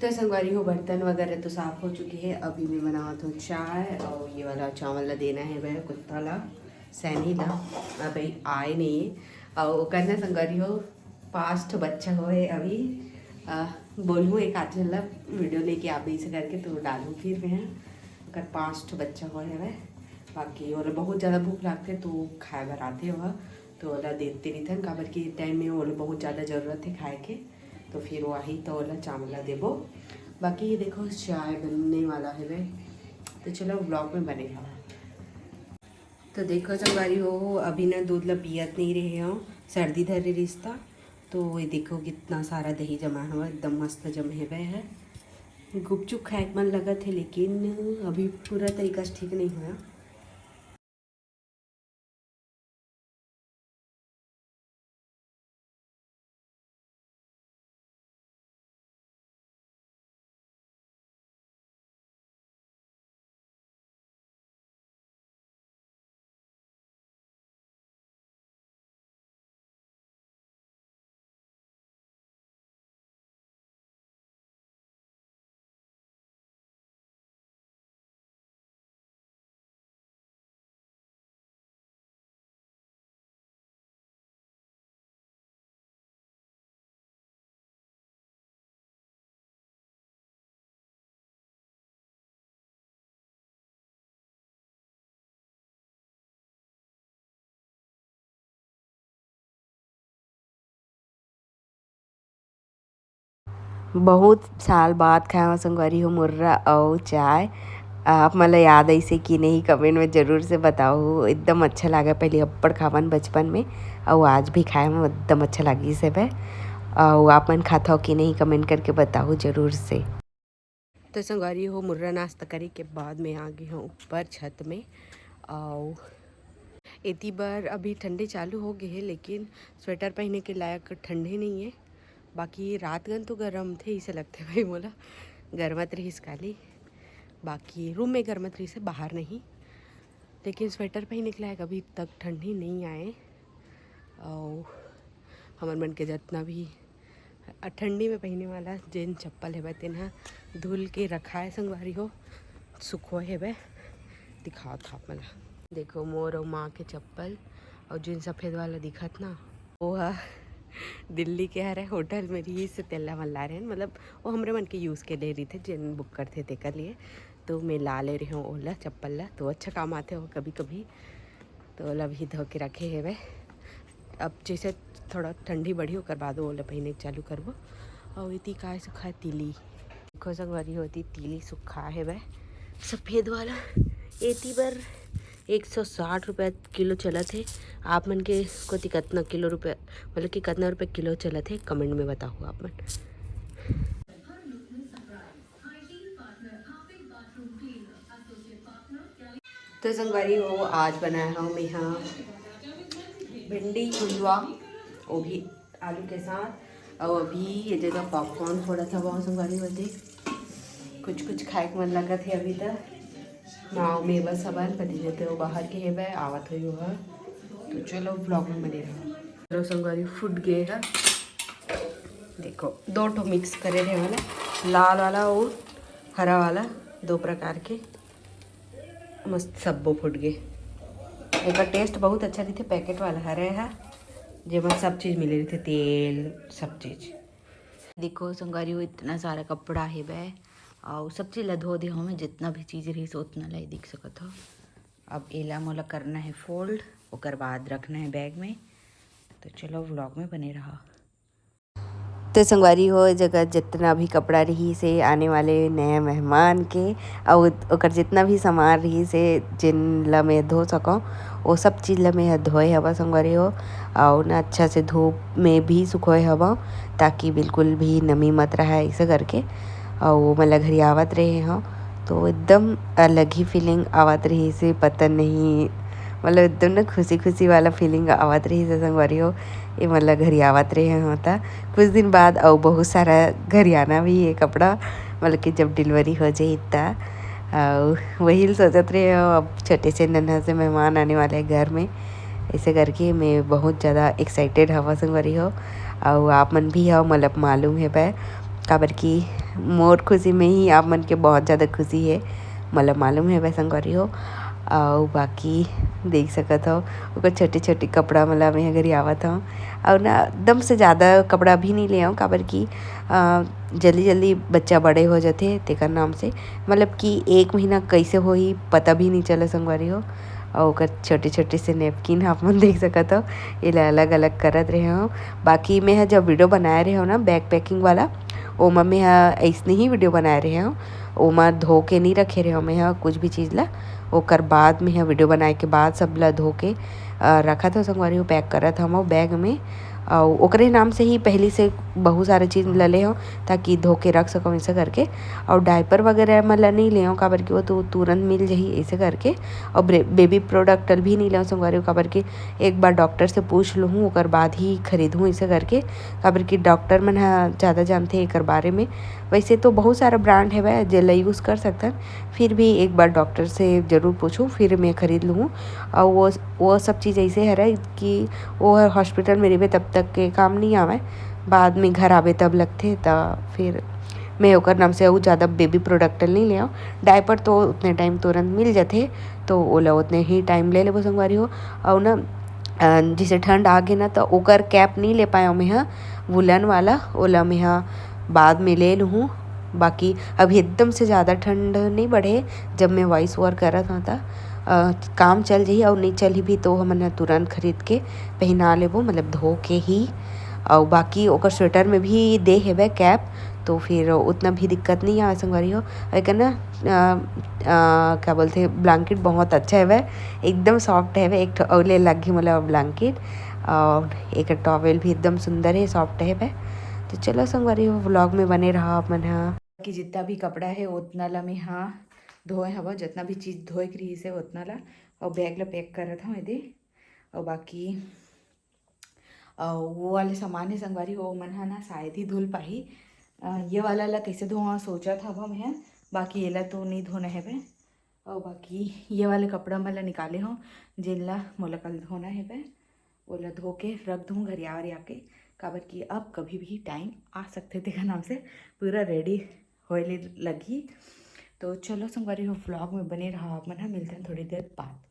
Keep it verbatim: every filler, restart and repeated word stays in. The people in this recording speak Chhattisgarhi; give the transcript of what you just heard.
तो संगवारी हो, बर्तन वगैरह तो साफ हो चुके हे। अभी मैं बनावत हूँ चाय, और ये वाला चावल ला देना हे वह कुत्ता ला, सैनी ला। अभी आए नहीं हे, और ओकर ना संगवारी हो, पाँच ठो बच्चा हो हे अभी। अ, बोलहूँ एक आध झन ला वीडियो लेके आबे, ऐसे करके तो डालहूँ फिर मैं। ओकर पाँच ठो बच्चा हो हे वह, बाकी ओला बहुत ज़्यादा भूख लागथे तो खाए बर आथे वह, तो ओला देते रहिथन, काबर कि टाइम में ओला बहुत ज़्यादा जरूरत हे खाए के। तो फिर वो आही तो ओला चावल ला देबो। बाकी ये देखो, चाय बनने वाला हे बे, तो चलो vlog में बने रहो। तो देखो संगवारी हो, अभी ना दूध ला पियत नहीं रहे हो, सर्दी धरे रिश्ता। तो ये देखो कितना सारा दही जमा हुआ, एकदम मस्त जमे हुए है। गुपचुप खाए के मन लगत है, लेकिन अभी पूरा तरीका से ठीक नहीं हुआ। बहुत साल बाद खाए हव संगवारी हो मुर्रा अउ चाय। आप मन ल याद अइसे कि नहीं, कमेंट में जरूर से बताओ। एकदम अच्छा लागे, पहले अब्बड़ खावन बचपन में, अउ आज भी खाए में एकदम अच्छा लागिस हवय। अउ आप मन खाथव कि नहीं, कमेंट करके बताओ जरूर से। तो संगवारी हो, मुर्रा नाश्ता करे के बाद में आ गे हूँ ऊपर छत में। अउ एती बर अभी ठंडी चालू हो गे हे, लेकिन स्वेटर पहने के लायक ठंडी नहीं है। बाकी रात गन तो गरम थे, इसे लगते भाई मोला गरमत रहिस काली। बाकी रूम में गरमत रहिस हे, बाहर नहीं। लेकिन स्वेटर पहने के लायक अभी तक ठंडी नहीं आए। अउ हमर मन के जितना भी अ, ठंडी में पहने वाला जेन चप्पल हेवय, तेन ह धुल के रखाए संगवारी हो, सुखोए हेवय। दिखावत हव आप मन ल। देखो, मोर अउ माँ के चप्पल, अउ जेन सफेद वाला दिखत ना, वो ह दिल्ली के हरे, होटल में रहिस, तेला मन ला रहे हैं। मतलब, वो हमरे मन के यूज़ के ले रहिथे, जेन बुक करथे तेकर लिए। तो मैं ला ले रही हूँ ओला, चप्पल ला, तो अच्छा काम आथे वो कभी-कभी। तो ओला भी धो के रखे हेवय। अब जैसे थोड़ा ठंडी बढ़ी, ओकर बाद ओला पहिने चालू करबो। अउ एती काय सुखा तिली, देखो संगवारी हो, एती तिली सुखा हेवय, सफेद वाला। एती बर एक सौ साठ रुपया किलो चलत हे। आप मन के कोती कतना किलो रुपया, मतलब कि कतना रुपया किलो चलत हे, कमेंट में बताओ आप मन। तो संगवारी हो, आज बनाए हव मेहा भिंडी कुंदवा, वो भी आलू के साथ। अउ अभी ये जगह पॉपकॉर्न फोड़त हवं संगवारी हो, एती कुछ कुछ खाए के मन लगत हे अभी तक। माँ अउ मैं बस हवन, पति जी तो बाहर के हेवय, आवत होही ओहा। तो चलो vlog में बने रहो। चलो संगवारी, फूट गे हे। देखो, दो ठो मिक्स करे रहे वाला, लाल वाला अउ हरा वाला, दो प्रकार के मस्त सब्बो फूट गे। एकर टेस्ट बहुत अच्छा रहिथे, पैकेट वाला हरे ह, जेमा सब चीज मिले रहिथे, तेल, सब चीज। देखो संगवारी हो, इतना सारा कपड़ा हेवय, अउ सब चीज ला धो दे हवं मैं, जितना भी चीज रहिस उतना ला ही देख सकत हो। अब एला मोला करना है फोल्ड, ओकर बाद रखना है बैग में। तो चलो vlog में बने रहा। तो संगवारी हो, ए जगह जितना भी कपड़ा रहिस हे आने वाले नया मेहमान के, अउ ओकर जितना भी सामान रहिस हे, जेन ल मैं धो सकव, वो सब चीज ल मैं ह धोए हवं संगवारी हो। अउ ना अच्छा से धूप में भी सुखोए हवं, ताकि बिल्कुल भी नमी मत रहय, ऐसे करके। अउ ओमन ल घरी आवत रहे हव, तो एकदम अलग ही फीलिंग आवत रहिस हे, पता नहीं, मतलब एकदम ना खुशी खुशी वाला फीलिंग आवत रहिस हे संगवारी हो। ए मन ल घरी आवत रहे हव त कुछ दिन बाद अउ बहुत सारा घरी आना भी हे कपड़ा, मतलब कि जब डिलीवरी हो जाही त। अउ वही ल सोचत रहे हव, अब छोटे से नन्हा से मेहमान आने वाले हैं घर में, ऐसे करके मैं बहुत ज़्यादा एक्साइटेड हवं संगवारी हो। अउ आप मन भी हव, मतलब मालूम हे बे, काबर कि मोर खुशी में ही आप मन के बहुत ज़्यादा खुशी हे, मोला मालूम हे वैसन करी हो। अउ बाकी देख सकत हो, ओकर छोटे-छोटे कपड़ा मन ला मैं ह गरियावत हव। अउ ना एकदम से ज़्यादा कपड़ा भी नहीं ले आऊँ, काबर कि, अ, जल्दी-जल्दी बच्चा बड़े हो जाथे, तेकर नाम से, मतलब कि एक महीना कैसे होही पता भी नहीं चले संगवारी हो। अउ ओकर छोटे-छोटे से napkin आप मन देख सकत हो, एला अलग-अलग करत रहे हो। बाकी मैं ह जब video बनाए रहे हो ना bag packing वाला, ओमा मैं ह अइसने ही video बनाए रहे हो, ओमा धो के नहीं रखे रहे हो मैं ह कुछ भी चीज़ ला। ओकर बाद मैं ह video बनाए के बाद सब ला धो के, अ, रखत हो संगवारी हो, pack करत हव bag में। अउ ओकरे नाम से ही पहली से बहुत सारा चीज़ ला ले हो, ताकि धो के रख सकव ऐसे करके। अउ diaper वगैरह मन ला नहीं ले हो, काबर कि वो तो तुरंत मिल जही ऐसे करके। अउ ब्रे-, baby product भी नहीं ले हो संगवारी हो, काबर कि एक बार doctor से पूछ लूँ, ओकर बाद ही खरीदूँ ऐसे करके, काबर कि doctor मन ह ज़्यादा जानथे एकर बारे में। वैसे तो बहुत सारा brand हवय जेला use कर सकथन, फिर भी एक बार doctor से जरूर पूछूँ, फिर मैं खरीद लूँ। अउ वो, वो सब चीज़ ऐसे हरय कि वो ह hospital में रहिबे तब तक के काम नहीं आवय, बाद में घर आबे तब लगथे, त फिर मैं ओकर नाम से अउ ज़्यादा baby product नहीं ले आऊँ। Diaper तो उतने time तुरंत मिल जाथे, तो ओला उतने ही time ले लेबो संगवारी हो। अउ ना, अ, जैसे ठंड आ गे ना, त ओकर cap नहीं ले पाएव मैं ह, woolen वाला, ओला मैं ह बाद में ले लूँ। बाकी अभी एकदम से ज़्यादा ठंड नहीं बढ़े, जब मैं voice over करत हव त, अ, काम चल जही, अउ नहीं चलही भी तो हमन ह तुरंत खरीद के पहना लेबो, मतलब धो के ही। अउ बाकी ओकर sweater में भी दे हेबे cap, तो फिर उतना भी दिक्कत नहीं आवे संगवारी हो। एकर ना, अ, अ, क्या बोलथे, blanket बहुत अच्छा हेबे, एकदम soft हेबे। एक ठो अउ ले लग गे मोला blanket, अउ एक towel भी एकदम सुंदर हे, soft हेबे। तो चलो संगवारी हो, vlog में बने रहा आप मन ह। कि जितना भी कपड़ा हे उतना ला मैं ह धोए हव, जितना भी चीज़ धोए के रहिस हे उतना ला, अउ bag ला pack करत हव एदे। अउ बाकी, अउ वो वाले सामान हे संगवारी, वो मन ह ना शायद ही धुल पाही। अ, ये वाला ला कैसे धोवा सोचत हव मैं ह, बाकी एला तो नहीं धोना हेबे। अउ बाकी ये वाले कपड़ा मन ला निकाले हो, जेन ला मोला कल धोना हेबे, ओला धो के रख दूँ घरिया वरिया के, काबर कि अब कभी भी time आ सकथे तेकर नाम से पूरा ready होए ले लगही। तो चलो संगवारी हो, vlog में बने रहा, आप मन ह मिलथन थोड़ी देर बाद।